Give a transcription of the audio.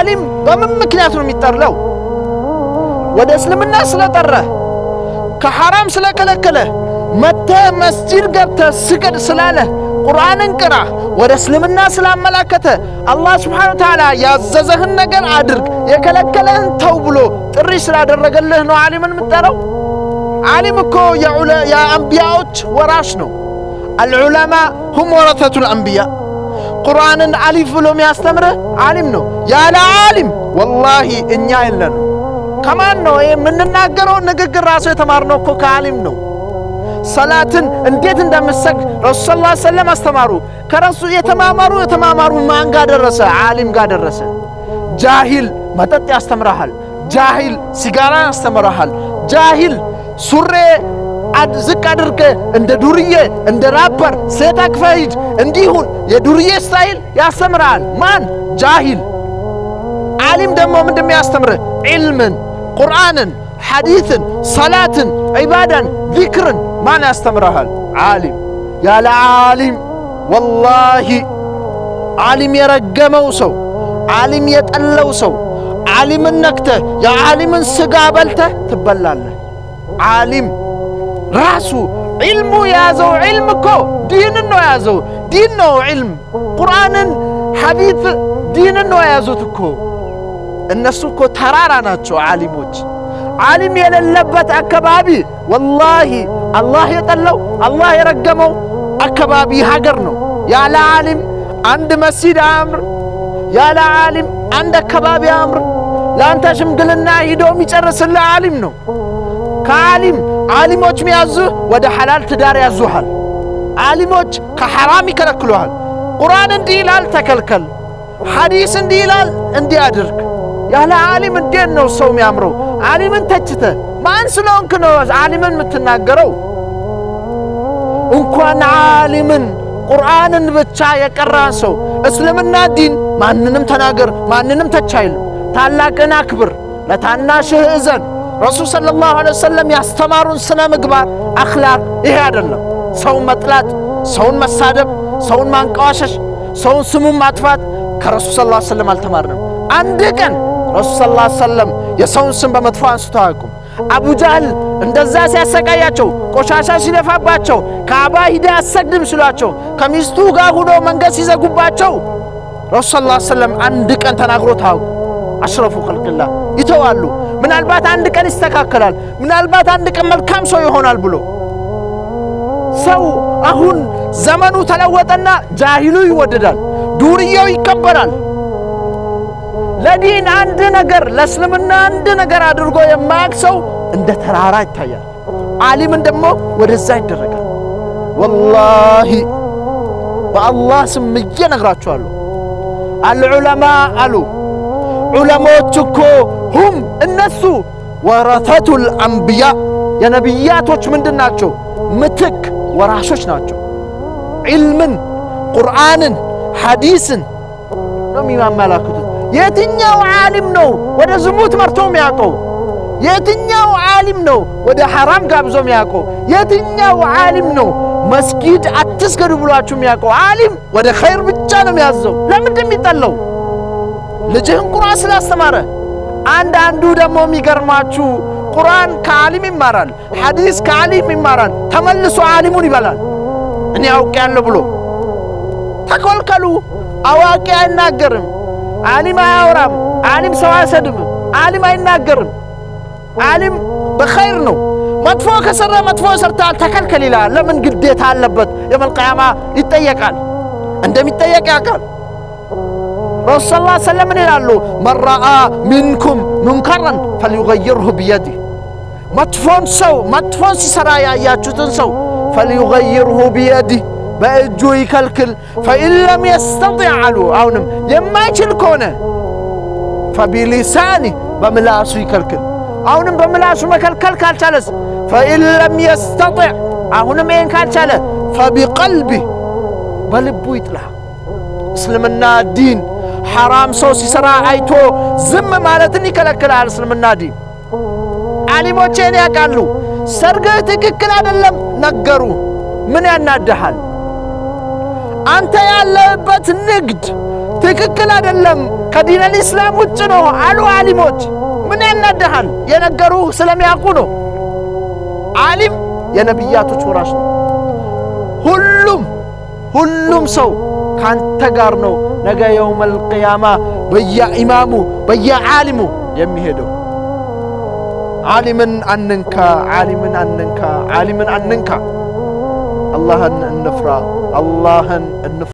ዓሊም በምን ምክንያት ነው የሚጠራው? ወደ እስልምና ስለጠራህ፣ ከሐራም ስለከለከለ፣ መጥተህ መስጂድ ገብተህ ስገድ ስላለህ፣ ቁርአንን ቅራ፣ ወደ እስልምና ስላመላከተ፣ አላህ ስብሓነ ወተዓላ ያዘዘህን ነገር አድርግ፣ የከለከለህን ተው ብሎ ጥሪ ስላደረገልህ ነው ዓሊምን የምትጠራው? ዓሊም እኮ የአንቢያዎች ወራሽ ነው። العلماء هم ورثة الأنبياء። ቁርአንን አሊፍ ብሎ የሚያስተምርህ ዓሊም ነው። ያለ ዓሊም ወላሂ እኛ የለንም። ከማን ነው ይሄ የምንናገረው ንግግር? ራሱ የተማርነው እኮ ከዓሊም ነው። ሰላትን እንዴት እንደምሰግድ ረሱል ሰለላሁ ዐለይሂ ወሰለም አስተማሩ። ከረሱ የተማማሩ የተማማሩ ማን ጋር ደረሰ? ዓሊም ጋር ደረሰ። ጃሂል መጠጥ ያስተምርሃል። ጃሂል ሲጋራ ያስተምርሃል። ጃሂል ሱሬ ዝቅ አድርገህ እንደ ዱርዬ፣ እንደ ራፐር ሴት አቅፈህ ሂድ እንዲሁን የዱርዬ style ያስተምርሃል። ማን? ጃሂል። ዓሊም ደግሞ ምንድን የሚያስተምርህ? ዒልምን፣ ቁርአንን፣ ሐዲትን፣ ሰላትን፣ ዒባዳን፣ ዚክርን ማን ያስተምርሃል? ዓሊም። ያለ ዓሊም ወላሂ ዓሊም የረገመው ሰው፣ ዓሊም የጠለው ሰው፣ ዓሊምን ነክተህ የዓሊምን ስጋ በልተህ ትበላለህ። ዓሊም ራሱ ዒልሙ የያዘው ዒልም እኮ ዲንን ነው የያዘው። ዲን ነው ዒልም፣ ቁርአንን፣ ሐዲት፣ ዲንን ነው የያዙት እኮ። እነሱ እኮ ተራራ ናቸው ዓሊሞች። ዓሊም የሌለበት አካባቢ ወላሂ አላህ የጠላው፣ አላህ የረገመው አካባቢ ሀገር ነው። ያለ ዓሊም አንድ መስጂድ አያምር። ያለ ዓሊም አንድ አካባቢ አያምር። ለአንተ ሽምግልና ሂዶ የሚጨርስልህ ዓሊም ነው። ከዓሊም ዓሊሞች የሚያዙህ ወደ ሐላል ትዳር ያዙሃል። ዓሊሞች ከሐራም ይከለክሉሃል። ቁርአን እንዲህ ይላል ተከልከል፣ ሐዲስ እንዲህ ይላል እንዲህ አድርግ። ያለ ዓሊም እንዴት ነው ሰው የሚያምረው? ዓሊምን ተችተህ ማን ስለሆንክ ነው ዓሊምን የምትናገረው? እንኳን ዓሊምን ቁርአንን ብቻ የቀራን ሰው እስልምና ዲን ማንንም ተናገር ማንንም ተች አይልም። ታላቅን አክብር፣ ለታናሽህ እዘን። ረሱል ሰለላሁ ዐለይሂ ወሰለም ያስተማሩን ስነ ምግባር አኽላቅ ይሄ አይደለም። ሰውን መጥላት፣ ሰውን መሳደብ፣ ሰውን ማንቀዋሸሽ፣ ሰውን ስሙን ማጥፋት ከረሱል ሰለላሁ ዐለይሂ ወሰለም አልተማርንም። አንድ ቀን ረሱል ሰለላሁ ዐለይሂ ወሰለም የሰውን ስም በመጥፎ አንስቶ አያውቁም። አቡ ጃህል እንደዛ ሲያሰቃያቸው፣ ቆሻሻ ሲደፋባቸው፣ ካዕባ ሂደህ አሰግድም ሲሏቸው፣ ከሚስቱ ጋር ሁኖ መንገድ ሲዘጉባቸው ረሱል ሰለላሁ ዐለይሂ ወሰለም አንድ ቀን ተናግሮ ታውቁ? አሽረፉ ኸልቅላህ ይተዋሉ። ምናልባት አንድ ቀን ይስተካከላል፣ ምናልባት አንድ ቀን መልካም ሰው ይሆናል ብሎ ሰው አሁን ዘመኑ ተለወጠና ጃሂሉ ይወደዳል፣ ዱርዬው ይከበራል። ለዲን አንድ ነገር፣ ለእስልምና አንድ ነገር አድርጎ የማያውቅ ሰው እንደ ተራራ ይታያል። ዓሊምን ደግሞ ወደዛ ይደረጋል። ወላሂ በአላህ ስም እነግራችኋለሁ። አልዑለማ አሉ ዑለሞች እኮ ሁም እነሱ ወረተቱል አንቢያ የነቢያቶች ምንድን ናቸው? ምትክ ወራሾች ናቸው። ዒልምን፣ ቁርአንን፣ ሐዲስን ነው የሚያመላክቱት። የትኛው ዓሊም ነው ወደ ዝሙት መርቶ የሚያውቀው? የትኛው ዓሊም ነው ወደ ሐራም ጋብዞ የሚያውቀው? የትኛው ዓሊም ነው መስጊድ አትስገዱ ብሏችሁ የሚያውቀው? ዓሊም ወደ ኸይር ብቻ ነው የሚያዘው። ለምንድን የሚጠላው? ልጅህን ቁርአን ስላስተማረ። አንዳንዱ ደግሞ የሚገርማችሁ ቁርአን ከዓሊም ይማራል፣ ሐዲስ ከዓሊም ይማራል፣ ተመልሶ ዓሊሙን ይበላል። እኔ አውቄያለሁ ብሎ ተኮልከሉ። አዋቂ አይናገርም፣ ዓሊም አያወራም፣ ዓሊም ሰው አይሰድብም፣ ዓሊም አይናገርም። ዓሊም በኸይር ነው። መጥፎ ከሰራ መጥፎ ሰርተሃል ተከልከል ይላል። ለምን ግዴታ አለበት? የውመል ቂያማ ይጠየቃል፣ እንደሚጠየቅ ያውቃል። ረሱል ሰለላሁ ዐለይሂ ወሰለም ምን ይላሉ? መን ረአ ሚንኩም ሙንከረን ፈልዩገይርሁ ቢየዲህ። መጥፎን ሰው፣ መጥፎን ሲሰራ ያያችሁትን ሰው ፈልዩገይርሁ ቢየዲህ፣ በእጁ ይከልክል። ፈኢን ለም የስተጢዕ አሉ፣ አሁንም የማይችል ከሆነ ፈቢሊሳኒህ፣ በምላሱ ይከልክል። አሁንም በምላሱ መከልከል ካልቻለስ? ፈኢን ለም የስተጢዕ፣ አሁንም ይህን ካልቻለ ፈቢቀልቢህ፣ በልቡ ይጥላ። እስልምና ዲን ሐራም ሰው ሲሰራ አይቶ ዝም ማለትን ይከለክላል። እስልምና ዲን ዓሊሞቼን ያውቃሉ። ሰርግህ ትክክል አይደለም ነገሩ። ምን ያናድሃል? አንተ ያለህበት ንግድ ትክክል አይደለም፣ ከዲነል ኢስላም ውጭ ነው አሉ ዓሊሞች። ምን ያናድሃል? የነገሩ ስለሚያውቁ ነው። ዓሊም የነቢያቶች ወራሽ ነው። ሁሉም ሁሉም ሰው ካንተ ጋር ነው ነገ የውመል ቅያማ በየኢማሙ በየዓሊሙ የሚሄደው። ዓሊምን አንንካ፣ ዓሊምን አንንካ፣ ዓሊምን አንንካ። አላህን እንፍራ፣ አላህን እንፍራ።